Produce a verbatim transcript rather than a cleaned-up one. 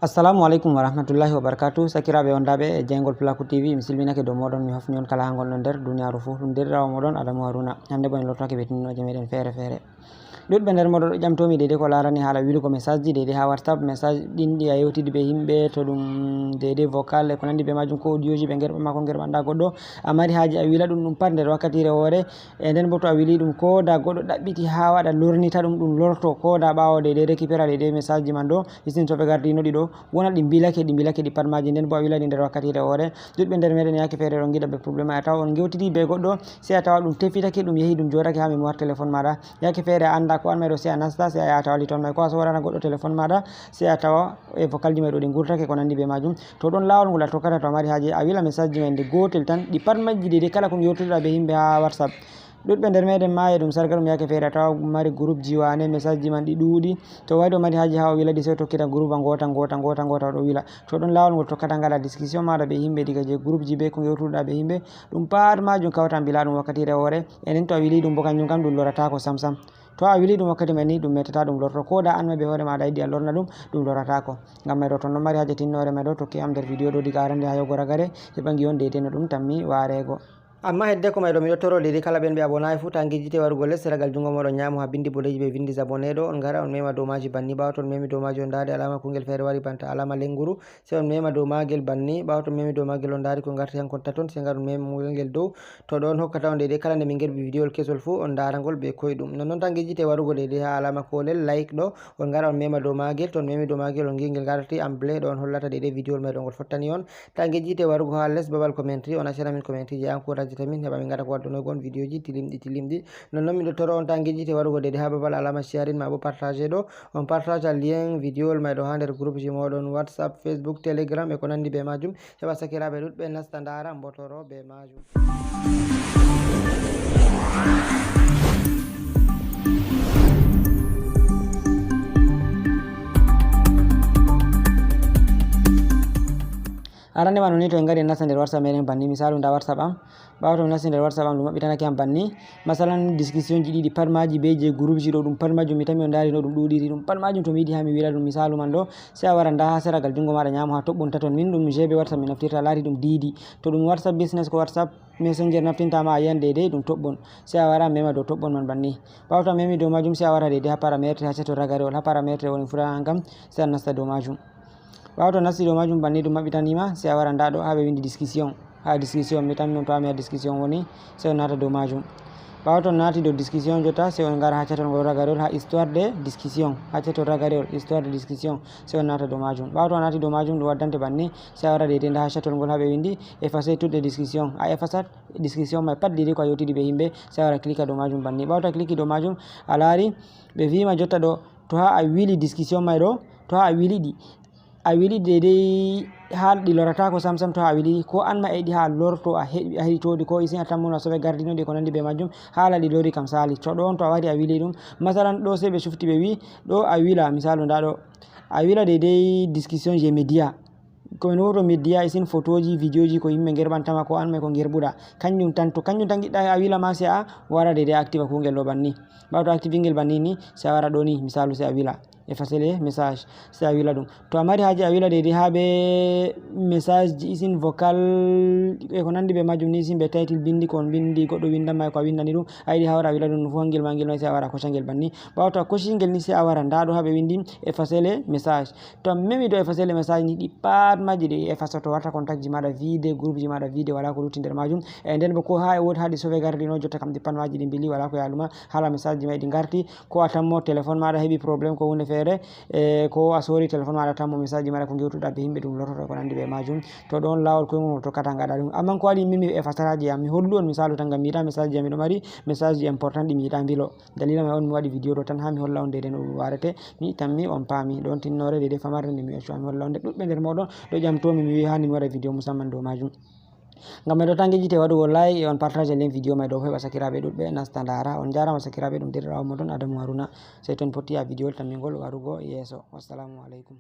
Assalamu aleykum wa rahmatullahi wa barakatuh. Sakiraaɓe wondaaɓe e jeyngol Pulaaku T V, mi silminake dow mooɗon, mi hofni on kala haa ngonɗon nder duniyaaru fuu. Ɗum deerɗiraawo mooɗon Adamu Haruna. Hannde boo en loototaake ɓe tinndinooje meeɗen feere-feere. Ɗuuɗɓe nder mooɗon ɗo ƴamtoo mi deydey ko laarani haala wilugo message ji deydey haa WhatsApp, message ɗin ɗi a yewtidi bee yimɓe, to ɗum deydey vocal e ko nanndi bee maajum, ko audio ji ɓe ngerɓan ma, ko ngerɓanɗaa goɗɗo, a mari haaje a wila ɗum, ɗum pat nder wakkatiire woore. E nden boo to a wili ɗum, koo da goɗɗo ɗaɓɓiti haa waɗa lornita ɗum, ɗum lorto, koo da ɓaawo deydey récupérer deydey message ji man ɗo, isin to ɓe gardino ɗi ɗo, wona ɗi mbilake, ɗi mbilake ɗi pat maaji, nden boo a wila ɗi nder wakkatiire woore. Ɗuuɗɓe nder meeɗen yaake feere ɗon ngiɗa bee problème, a tawa on ngewtidi bee goɗɗo, sey a tawa ɗum tefitake, ɗum yehi ɗum jooɗake haa mémoire téléphone maaɗa. Yaake feere a annda ko an may ɗo, sey a nasta, sey a yaha a tawa li ton may, ko a soorana goɗɗo téléphone maaɗa, sey a tawa e vocal ji may ɗo ɗi ngurtake, ko nanndi bee maajum. To ɗon laawol ngol a tokkata to a mari haaje a wila message ji may nde gootel tan, ɗi pat majji deydey kala ko ngewtotoɗaa bee yimɓe haa WhatsApp. Ɗuuɗɓe nder meeɗen maayi ɗum sarga ɗum yaake feere a tawa mari groupe ji waane, message ji man ɗi ɗuuɗi. To waɗi o mari haaje haa o wila ɗi sey o tokkita groupe a ngoota, ngoota, ngoota, ngoota o ɗo wila. To ɗon laawol ngol tokkata ngaɗa discussion maaɗa bee yimɓe diga jey groupe ji bee ko ngewtotoɗaa bee yimɓe. Ɗum pat maajum kawta mbila ɗum wakkatiire woore. E nden to a wili ɗum boo kanjum kam ɗum lorataako sam sam. To a wili ɗum wakkati may ni ɗum mettata ɗum lorto. Koo da an may bee hoore maaɗa a yiɗi a lorna ɗum, ɗum lorataako. Ngam may ɗo to on ɗon mari haaje tinnoore may ɗo tokki am nder video ɗo diga arande haa yahugo ragare, heɓa ngi'on deydey no ɗum tammi waareego. Ammaa heddeeko may ɗo, mi ɗo toro deydey kala ɓen ɓe abonaayi fuu, taa ngejjite warugo les sera gal junngo mooɗon nyaamo haa binndi boɗeeji ɓe winndi s'abonner ɗo, on ngara on mema dow maaji banni. Ɓaawo to on memi dow maaji on ndaari alaama kuungel feere wari banta alaama lennguru, sey on mema dow maagel banni. Ɓaawo to on memi dow maagel on ndaari ko ngarti hankon taton, sey ngar on mema ngel dow. To ɗo on hokkata on deydey kala nde min ngerɓi video wol kesol fuu, on ndaara ngol bee koyɗum. Nonnon taa ngejjite warugo deydey haa alaama koolel like ɗo, on ngara on mema dow maagel. To on memi dow maagel on ngi'i ngel ngarti en bleu ɗo on hollata deydey video wol may ɗo ngol fottani on. Taa ngejjite warugo haa les babal commentary, on accana min commentary je encourageta min heɓa min ngaɗa ko waddunoygo on video ji tilimɗi tilimɗi. Nonnon miɗo toro on taa ngejjite warugo deydey haa babal alaama sharing maa boo partage ɗo, on partage lien video wol may ɗo haa nder groupe ji mooɗon WhatsApp, Facebook, Telegram e ko nanndi bee maajum, heɓa sakiraaɓe ɗuuɗɓe nasta ndaara, mbotoro bee maajum. Arande ma no ni to en ngari en nasta nder WhatsApp meɗen banni, misaalu nda WhatsApp am. Ɓaawo to mi nasti nder WhatsApp am ɗum maɓɓitanake am banni. Masalan discussion ji ɗiɗi pat maaji bee jey groupe ji ɗo, ɗum pat maajum mi tami on ndaari no ɗum ɗuuɗiri, ɗum pat maajum to mi yiɗi haa mi wila ɗum, misaalu man ɗo, sey a wara nda haa sera gal junngo maaɗa nyaamo haa toɓɓon taton. Min ɗum G B WhatsApp mi naftirta, a laari ɗum diidi. To ɗum WhatsApp business ko WhatsApp Messenger naftinta ma a yi'an deydey ɗum toɓɓon. Sey a wara a mema dow toɓɓon man banni. Ɓaawo to a memi dow maajum sey a wara deydey haa paramètre, haa cato ragarewol, haa paramètre woni fuu an kam, sey a nasta dow maajum. Ɓaawo to a nasti dow maajum banni ɗum maɓɓitani ma, sey a wara nda ɗo haa ɓe winndi discussion. Haa discussion mi tammi on to haa mi haa discussion woni, sey on naata dow maajum. Ɓaawo to on naati dow discussion jotta, sey on ngara haa cato ngol ragarewol, haa histoire de discussion, haa cato ragarewol, histoire de discussion, sey on naata dow maajum. Ɓaawo to a naati dow maajum ɗum waddante banni, sey a wara deydey nda haa cato ngol haa ɓe winndi effacer toutes les discussions. A effacata discussion may pat deydey ko a yewtidi bee yimɓe, sey a wara cliquer dow maajum banni. Ɓaawo to a cliquer dow maajum a laari ɓe vi'i ma jotta ɗo, to haa a wili discussion may ɗo, to haa a wili ɗi, a wili deydey haa ɗi lorataako sam sam, to haa a wili ko an ma a yiɗi haa lorto, a heɗi, a heɗi to ɗi ko isin a tammuno a soɓe gardino ɗi ko nanndi bee maajum, haala ɗi lori kam saali. To ɗo on to a wari a wili ɗum, masalan ɗo sey ɓe cufti ɓe wi'i ɗo a wila, misaalu nda ɗo, a wila deydey discussion je média. Ko min woto média isin photoji, videoji ko yimɓe ngerɓanta ma ko an ma ko ngerɓuɗa. Kanjum tan, to kanjum tan ngiɗɗa a wila ma sey a wara deydey a activa kuungel ɗo banni. Ɓaawo to a activi ngel banni ni, sey a wara ɗo ni, misaalu sey a wila. Effacer les messages, sey a wila ɗum. To a mari haaje a wila deydey haa bee message ji isin vocal e ko nanndi bee maajum ni, isin bee title binndi ko on binndi, goɗɗo winndan ma e ko a winndani ɗum. A yiɗi haa wara a wila ɗum no fuu hangel ma ngel may, sey a wara a koca ngel banni. Ɓaawo to a koci ngel ni sey a wara nda ɗo haa ɓe winndi effacer les messages. To a memi dow effacer les messages ni ɗi pat maaji ɗi effacoto, warta contact ji maaɗa vide, groupe ji maaɗa vide, walaa ko lutti nder maajum. E nden boo ko haa e woodi haa ɗi sauvegarde no jotta kam ɗi pat maaji ɗi mbili, walaa ko yaalu ma. Haala message ji may ɗi ngarti, ko a tammo téléphone maaɗa heɓi problème ko huunde feere, e ko a soori téléphone maaɗa tammo message ji maaɗa ko ngewtuɗa bee yimɓe ɗum lortoto e ko nanndi bee maajum. To ɗon laawol koyngol ngol tokkata ngaɗa ɗum. Ammaa ko waɗi min mi effacer ji am, mi hollu on misaalu tan ngam mi yiɗa message ji am mi ɗo mari message ji important ɗi mi yiɗa mbilo. Dalila may on mi waɗi video ɗo tan haa mi holla on deydey no ɗum warete. Mi tammi on paami. Ɗon tinnoore deydey famarde nde mi accu haa mi holla on nde. Ɗuuɗɓe nder mooɗon ɗo ƴamtoo mi, mi wi'i haani mi waɗa video musamman dow maajum. Ngam may ɗo taa ngejjite waɗugo like e on partage lien video may ɗo heɓa sakiraaɓe ɗuuɗɓe nasta ndaara. On njaaraama sakiraaɓe, ɗum deerɗiraawo mooɗon Adamu Haruna. Sey to en potti haa video tammingol warugo yeeso. Wassalamu aleykum.